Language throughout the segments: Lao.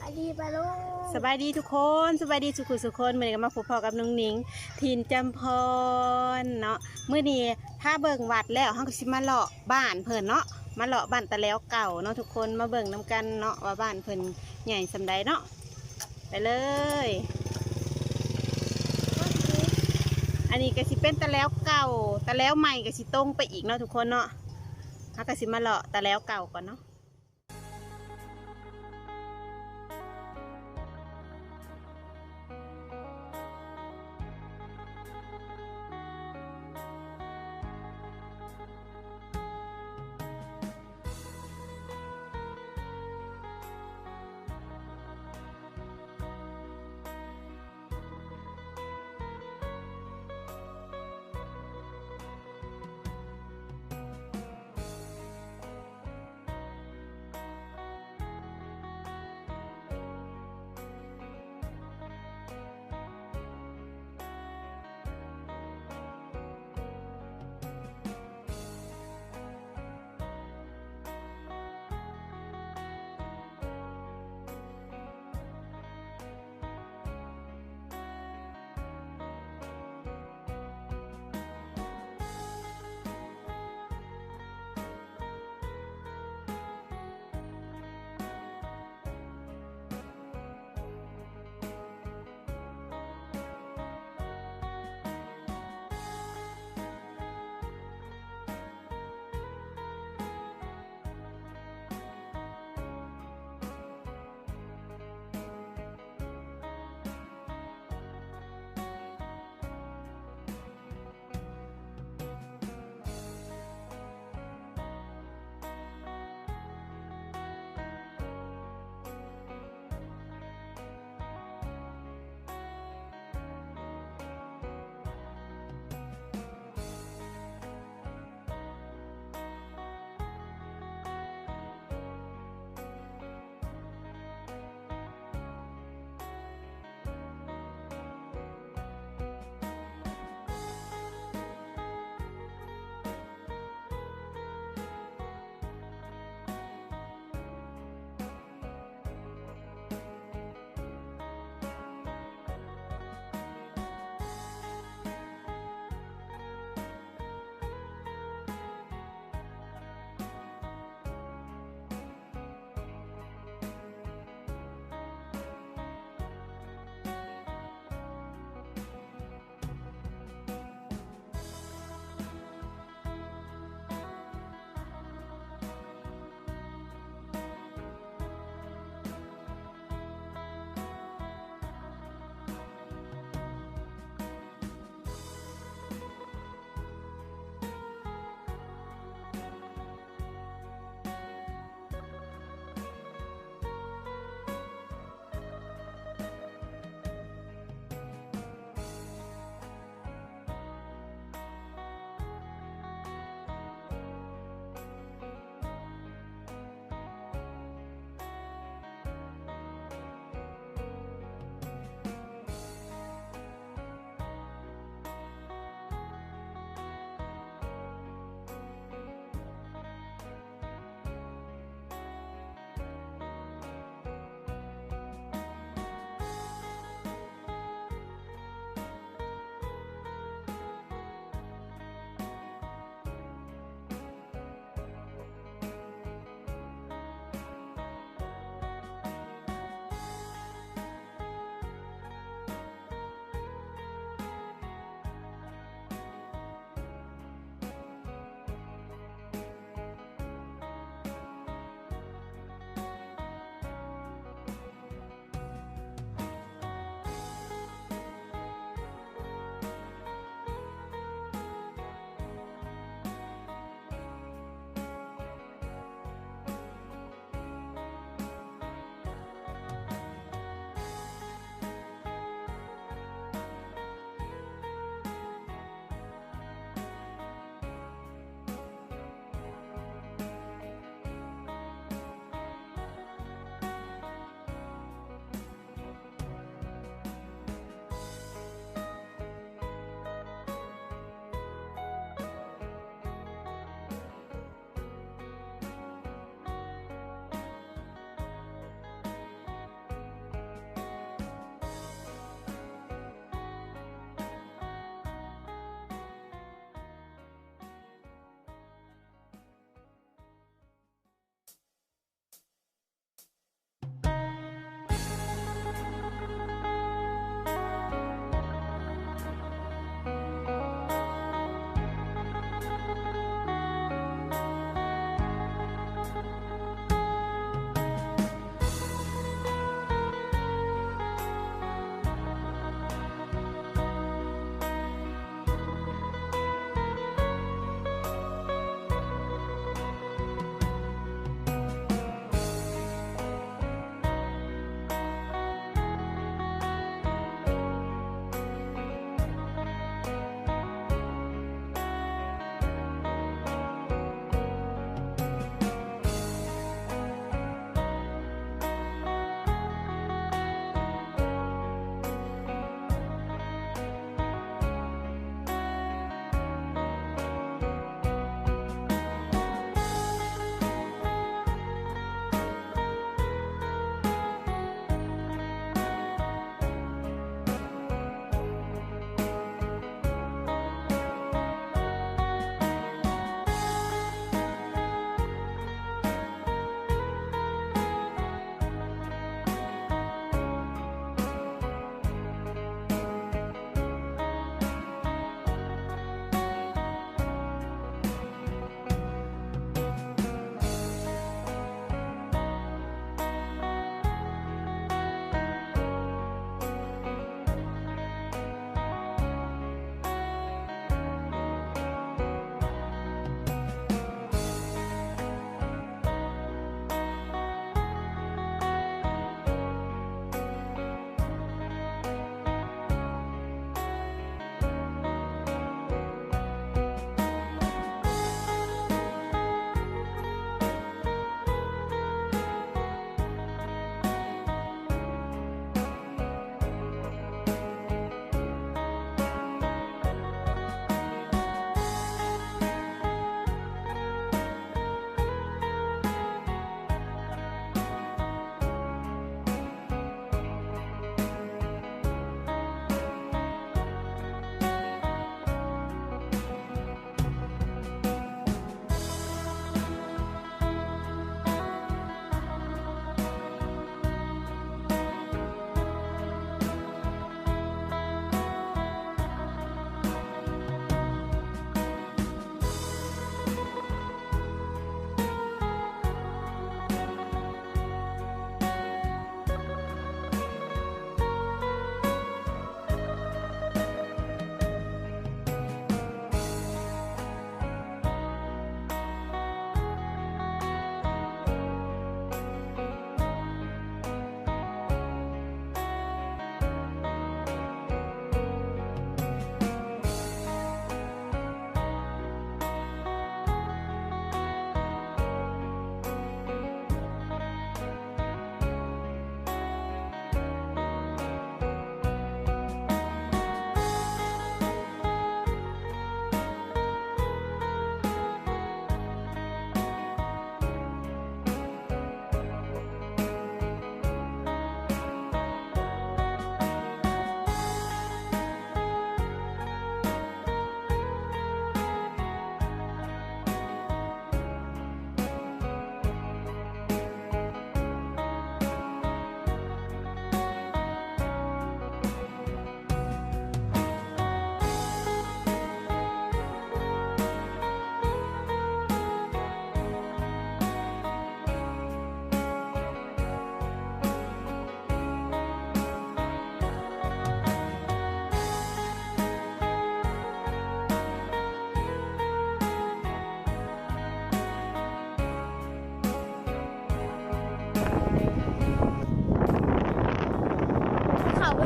ສະບາຍດີປ້າລຸງ ສະບາຍດີທຸກຄົນ ສະບາຍດີສູ່ຜູ້ສູ່ຄົນ. ມື້ນີ້ກໍມາພົບພໍ້ກັບນ້ອງໜິງ ຖິ່ນຈຳພອນເນາະ. ມື້ນີ້ພາເບິ່ງວັດແລ້ວ ເຮົາກໍຊິມາເລາະບ້ານເພິ່ນເນາະ ມາເລາະບ້ານຕາແຫຼວເກົ່າເນາະທຸກຄົນ. ມາເບິ່ງນຳກັນເນາະວ່າບ້ານເພິ່ນໃຫຍ່ສ່ຳໃດເນາະ. ໄປເລີຍ. ອັນນີ້ກໍຊິເປັນຕາແຫຼວເກົ່າ ຕາແຫຼວໃໝ່ກໍຊິຕົງໄປອີກເນາະທຸກຄົນເນາະ. ເຮົາກໍຊິມາເລາະຕາແຫຼວເກົ່າກ່ອນເນາະ.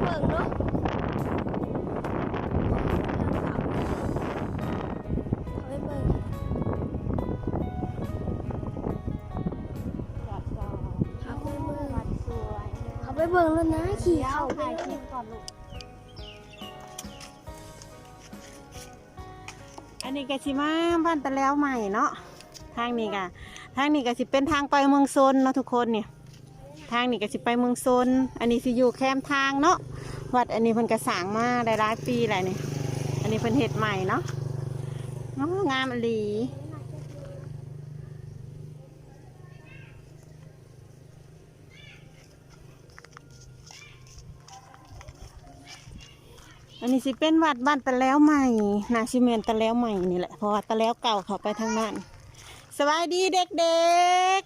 ເບິ່ງເນາະ ເຂົ້າໄປເບິ່ງ ເຂົ້າໄປເບິ່ງ ເຂົ້າໄປເບິ່ງແລ້ວນະ ຂີ່ເຂົ້າໄປເລີຍ. ອັນນີ້ກະຊິມາບ້ານຕະແລວໃໝ່ເນາະ ທາງນີ້ກະ ທາງນີ້ກະຊິເປັນທາງໄປເມືອງຊົນເນາະທຸກຄົນນີ້ ທາງນີ້ກະຊິໄປເມືອງຊົນ ອັນນີ້ຊິຢູ່ແຄມທາງເນາະ ວັດອັນນີ້ເພິ່ນກະສ້າງມາໄດ້ຫຼາຍປີແລ້ວນີ້ ອັນນີ້ເພິ່ນເຮັດໃໝ່ເນາະ ໂອ້ ງາມອີ່ຫຼີ. ອັນນີ້ຊິເປັນວັດບ້ານຕະແລວໃໝ່ ໜ້າຊິແມ່ນຕະແລວໃໝ່ນີ້ແຫຼະ ເພາະວ່າຕະແລວເກົ່າເຂົ້າໄປທາງນັ້ນ. ສະບາຍດີເດັກ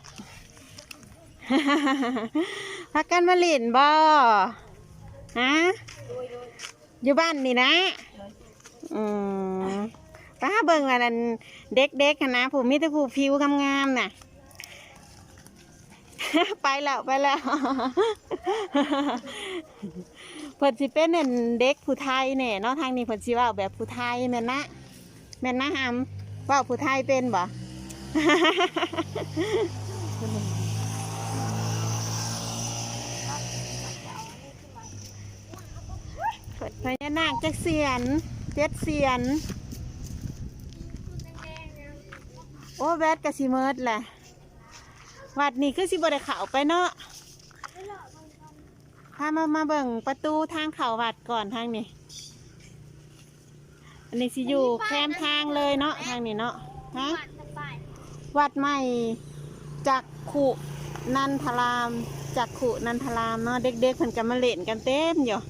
ໆ ພາກັນມາຫຼິ້ນບໍ່? ຮະ? ຢູ່ບ້ານນີ້ນະ? ອືມ ໄປຫາເບິ່ງອັນນັ້ນ ເດັກໆຫັ້ນນະ ຜູ້ ມີແຕ່ຜູ້ຜິວງາມໆນະ. ໄປແລ້ວ ໄປແລ້ວ ເພິ່ນຊິເປັນອັນເດັກຜູ້ໄທແດ່ເນາະ ທາງນີ້ເພິ່ນຊິເວົ້າແບບຜູ້ໄທແມ່ນນະ ແມ່ນນະຫຳ ເວົ້າຜູ້ໄທເປັນບໍ່? ພະຍານາກຈັກສຽນ? ເຈັດສຽນ. ໂອ້ ແບັດກະຊິເໝິດແຫຼະ. ວັດນີ້ຄືຊິບໍ່ໄດ້ເຂົ້າໄປເນາະ. ພາມາ ມາເບິ່ງປະຕູທາງເຂົ້າວັດກ່ອນທາງນີ້. ອັນນີ້ຊິຢູ່ແຄມທາງເລີຍເນາະ ທາງນີ້ເນາະ. ຮະ? ວັດໃໝ່ຈັກຂຸນັນທະລາມ ຈັກຂຸນັນທະລາມເນາະ. ເດັກໆເພິ່ນກະມາຫຼິ້ນກັນເຕັມຢູ່.